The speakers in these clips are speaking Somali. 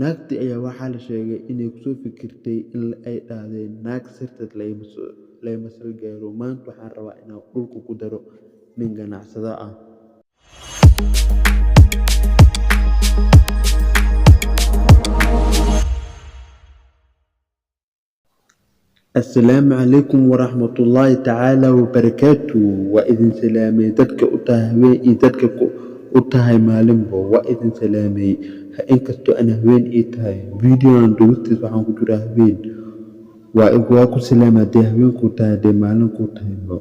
Naagtii ayaa waxaa la sheegay inay kusoo fikirtay in ay dhahdeen naag sirteed lama sal gaaro, maanta waxaan rabaa inaan dhulka ku daro nin ganacsada ah. Assalaamu calaykum waraxmatullaahi tacaala wabarakaatu. Waa idin salaamay dadka u tahay haween iyo dadka u tahay maalinba, waa idin salaamay. Inkastoo aan haween ii tahay, videogan duubistiis waxaan ku jiraa haween. Waa ku salaamay haddii haween kuu tahay, haddii maalin kuu tahayba.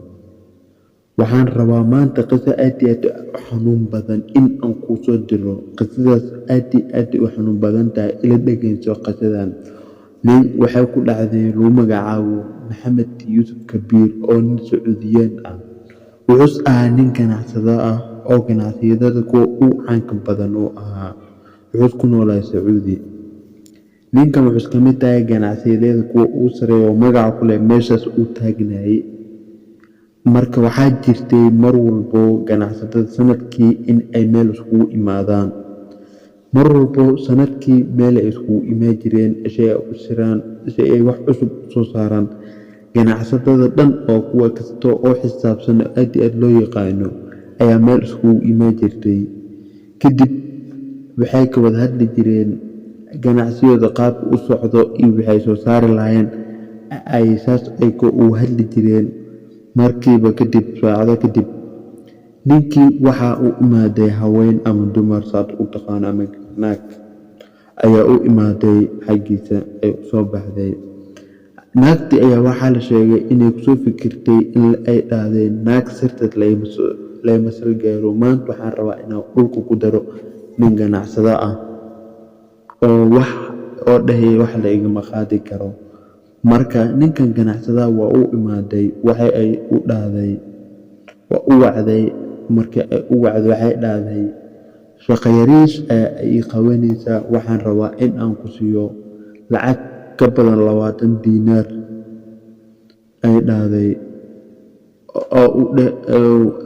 Waxaan rabaa maanta qiso aad iyo aad u xanuun badan in aan kuu soo diro. Qisadaas aad iyo aad u xanuun badan tahay, ila dhegeyso qisadan. Nin waxay ku dhacday lagu magacaabo Maxamed Yuusuf Kabiir oo nin Sacuudiyaan ah. Wuxuus ahaa nin ganacsade ah oo ganacsiyada kuwa ugu caanka badan uu ahaa. Wuxuus ku noolaa Sacuudi. Ninkan wuxuus ka mid tahay ganacsiyada kuwa ugu sareeya oo magaca ku leh meeshaas uu taagnayay. Marka waxaa jirtay mar walbo ganacsatada sanadkii in ay meel iskugu imaadaan. Mar walbo sanadkii meel ay iskugu imaan jireen si ay u shiraan, si ay wax cusub u soo saaraan. Ganacsatada dhan oo kuwa kasta oo xisaabsan oo aad iyo aad loo yaqaano ayaa meel iskugu imaan jirtay. Kadib waxay ka wada hadli jireen ganacsiyadooda qaabka u socdo iyo waxay soo saari lahaayeen, ay saas ay u hadli jireen. Markiiba kadib, saacado kadib, ninkii waxa uu imaaday haween ama dumar saad u taqaano ama naag ayaa u imaaday xaggiisa, ay u soo baxday. Naagtii ayaa waxaa la sheegay inay kusoo fikirtay in ay dhahdeen naag sirteed lama sal gaaro, maanta waxaan rabaa inaan dhulka ku daro nin ganacsada ah oo wax oo dhahay wax la igama qaadi karo. Marka ninkan ganacsadaha waa u imaaday, waxa ay u dhahday, waa u wacday. Markii ay u wacday waxay dhahday shaqo yariis ayaa ii qabanaysaa, waxaan rabaa in aan ku siiyo lacag ka badan 20 diinaar, ay dhahday oo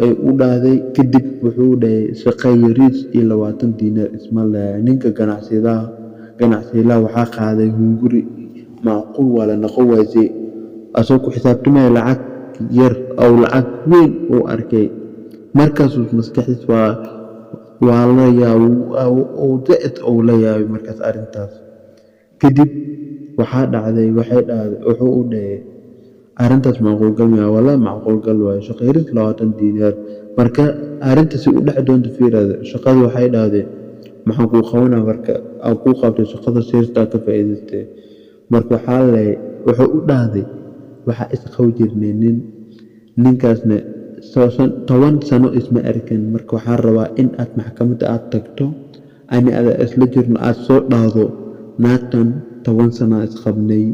ay u dhahday. Kadib wuxuu dhahay shaqo yariis iyo 20 diinaar isma leeyahay. Ninka ganacsiyadaha waxaa qaaday hunguri, macquul waa la noqon waysay, asagoo ku xisaabtamaya lacag yar oo lacag weyn uu arkay. Markaasuu maskaxdiis waa la yaabay, uu zaid uu la yaabay markaas arrintaas. Kadib waxaa dhacday, waxay dhahday, wuxuu u dhahay arrintaas macquul gal miyaa? Wallahi macquul gal waaye, shaqo yaris 20 diinaar. Marka arrinta si u dhexi doonto fiiraada shaqada, waxay dhahdeen maxaan kuu qabanaa marka aan kuu qabtay shaqada sirta ka faa'iidaystay. Marka waxaa leh wuxuu u dhahday waxaa is qabi jirnay nin, ninkaasna 10 sano isma arkin. Marka waxaan rabaa in aad maxkamadda aad tagto, ani ada isla jirno, aad soo dhahdo naagtan 10 sano isqabnay,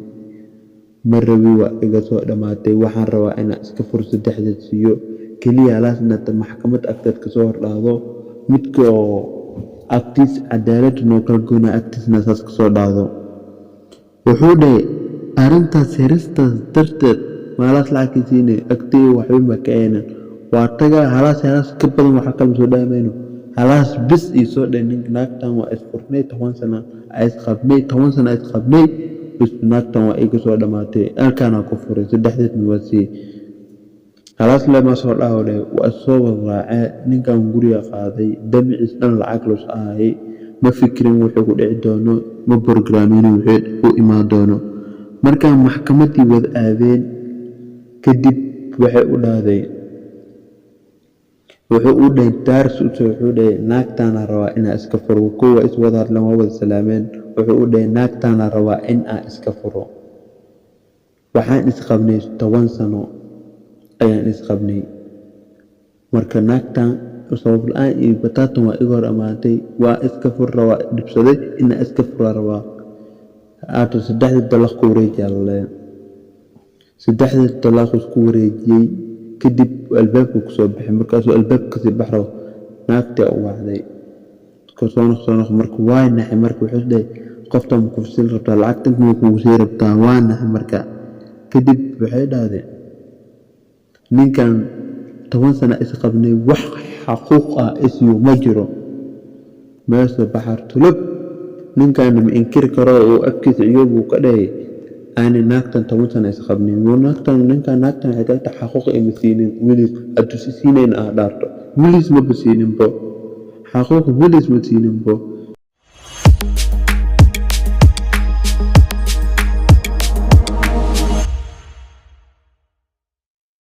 ma rabi, waa iga soo dhammaatay, waxaan rabaa inaan iska furo, saddexda siiyo keliya halaas, inaad maxkamad agteed kasoo hor dhahdo, midka oo agtiis cadaalad noo kala goynaa agtiisna saas kasoo dhahdo. Wuxuu dhahay arrintaas yaristaas darteed maalaas lacag siinay, agtey waxba ma ka aynan, waa tagaa halaas halaas ka badan waxa kale soo dhaamayno, halaas bis ii soo dhahay ninka naagtan waa isfurnay, 10 sano isqabnay, 10 sano isqabnay, bis naagtan waa iga soo dhammaatay, halkaana ku furay, saddexdeedna waa siiyey, halaas lema soo dhaho dhahay. Waa soo wada raacee, ninkan guriga qaaday, damiciis dhan lacag lus ahayay, ma fikirin wuxuu ku dhici doono, ma programinin wuxuu u imaan doono. Markaa maxkamaddii wada aadeen kadib waxay u dhahday, wuxuu u dhahay daaris wuxuu dhahay naagtaana rabaa inaan iska furo. Kow waa is wada hadleen, waa wada salaameen. Wuxuu u dhahay naagtaana rabaa in aan iska furo, waxaan isqabnay 10 sano ayaan isqabnay. Marka naagtan sabab la'aan iyo bataatan waa iga hor amaatay, waa iska fur rabaa, dhibsaday inaan iska fura rabaa. Haato saddexdii dalaq ku wareejiyaa laleeyahay, saddexdii dalaaq isku wareejiyey. Kadib albaabka kusoo baxay, markaasuu albaabka kasii bax rabo naagtii u wacday, soo noq, soo noq. Marka waa naxay, marka wuxuu dhahay qoftan ma kufsil rabtaa, lacagta inta ma kugu sii rabtaa? Waa naxay. Marka kadib waxay dhahdeen ninkan 10 sano isqabnay, wax xaquuq ah isiyo ma jiro, meesha baxar tulub. Ninkaana ma inkiri karo oo afkiisa iyo buu ka dhahay aani naagtan 10 sano isqabnin. Naagtan, ninkan, naagtan waxay tahay xaquuq ima siinin weliis. Hadduu si siinayn aa dhaarto, weliis maba siininbo xaquuq, weliis ma siininbo.